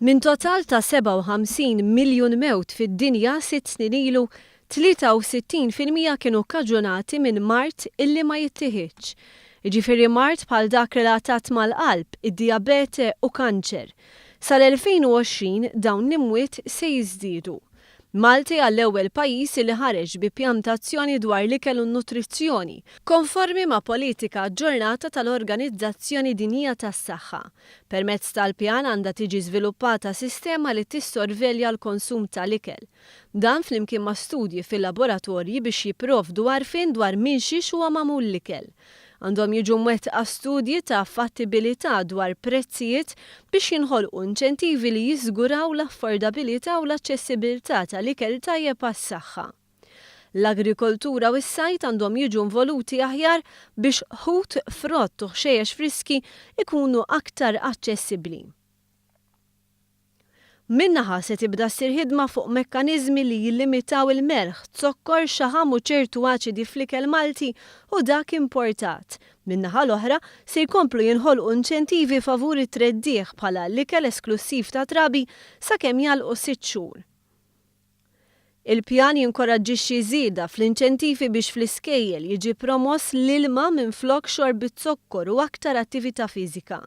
Minn total ta' 57 miljun mewt fid-dinja sitt snin ilu, 63% kienu kkaġunati minn mard illi ma jittiħidx. Jiġifieri mard bħal dak relatat mal-qalb, id-dijabete u kanċer. Sal-2020 dawn l-imwiet se jiżdiedu. Malta hija l-ewwel pajjiż li ħareġ bi pjan ta' azzjoni dwar l-ikel u n-nutrizzjoni, konformi ma' politika aġġornata tal-Organizzazzjoni Dinjija tas-Saħħa. Permezz tal-pjan għandha tiġi żviluppata sistema li tissorvelja l-konsum tal-ikel. Dan flimkien ma' studji fil-laboratorji biex jipprovdu għarfien dwar minn xiex huwa magħmul l-ikel. Għandhom jiġu mwettqa studji ta' fattibilità dwar prezzijiet biex jinħolqu inċentivi li jiżguraw l-affordabilità u l-aċċessibilità tal-ikel tajjeb għas-saħħa. L-agrikoltura u s-sajd għandhom jiġu involuti aħjar biex ħut, frott u ħxejjex friski jkunu aktar aċċessibbli. Minn naħa se tibda ssir ħidma fuq mekkaniżmi li jillimitaw il-melħ, zokkor, xaħam u ċertu aċidi fl-ikel Malti u dak importat. Min-naħa l-oħra, se jkomplu jinħolqu inċentivi favur it-treddigħ bħala l-ikel esklussiv tat-trabi sakemm jagħlqu sitt xhur. Il-pjan jinkoraġġixxi żieda fl-inċentivi biex fl-iskejjel jiġi promoss l-ilma minflok xorb biz-zokkor u aktar attività fiżika.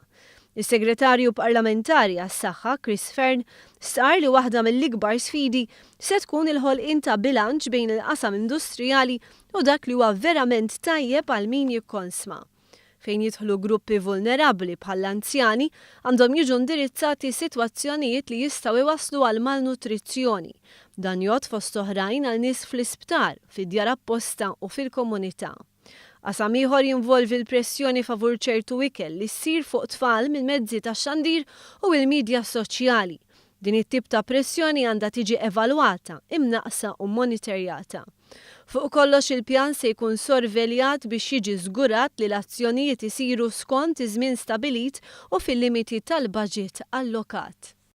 Is-Segretarju Parlamentari għas-Saħħa, Chris Fearne, stqarr li waħda mill-ikbar sfidi se tkun il-ħolqien ta' bilanċ bejn il-qasam industrijali u dak li huwa verament tajjeb għal min jikkonsma. Fejn jidħlu gruppi vulnerabbli bħall-anzjani, għandhom jiġu indirizzati sitwazzjonijiet li jistgħu jwasslu għal malnutrizzjoni. Dan jgħodd fost oħrajn għal nies fl-isptar, fi djar apposta u fil-komunità. Qasam ieħor jinvolvi l-pressjoni favur ċertu ikel li ssir fuq tfal mill-mezzi tax-xandir u l-midja soċjali. Din it-tip ta' pressjoni għandha tiġi evalwata, imnaqqsa u mmoniterjata. Fuq kollox il-pjan se jkun sorveljat biex jiġi żgurat li l-azzjonijiet isiru skont iż-żmien stabilit u fil-limiti tal-baġit allokat.